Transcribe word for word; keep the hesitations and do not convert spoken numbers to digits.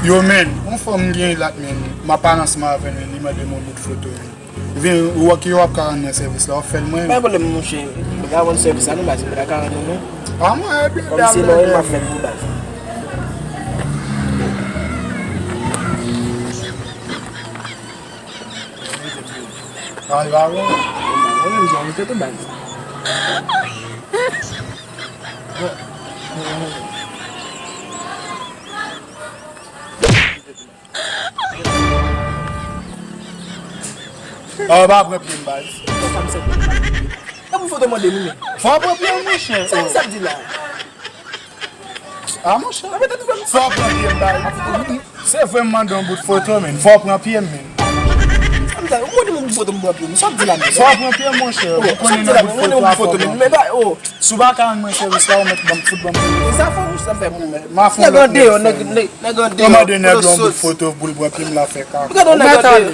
Yo, men, yon fanm gen lat, men, m ap pale ansanm avè l, men, li mande m yon bout foto, men. Vin, ou wè ki w ap ka rann mwen sèvis la, w ap fè l mwen. Pa gen pwoblèm, monchè. M ka rann sèvis la, non, baz, m pa ka rann ou, non. A mwen, e byen. Kòm se lò, m ap fè l pou baz. A, li pa bon. Mwen menm, jan ou te tou baz. A, w pa pran pye m, baz. Sa m sèvi. E pou foto mande nou, men. Fò w pran pye m, monchè. Sa, sa m di la. A, monchè. Fò w pran pye m, baz. Se vre m mande yon bout foto, men. Fò w pran pye m, men. Sa m di la, ou mande m yon bout foto, m pran pye m. Sa w di la, men. Fò w pran pye m, monchè. Ou konnen nan bout foto a fò w pran pye. Men ba, oh. Si w pa ka rann mwen sèvis la, ou mèt ban m fout ban m pye. Sa fò, sa fè pou mwen. M a fè yon lòt nèg fè. Nèg an deyò, nèg, nèg, nèg an deyò. Ou mande nèg lan yon bout foto pou l pran pye m la fè kaka. Ou mèt ale.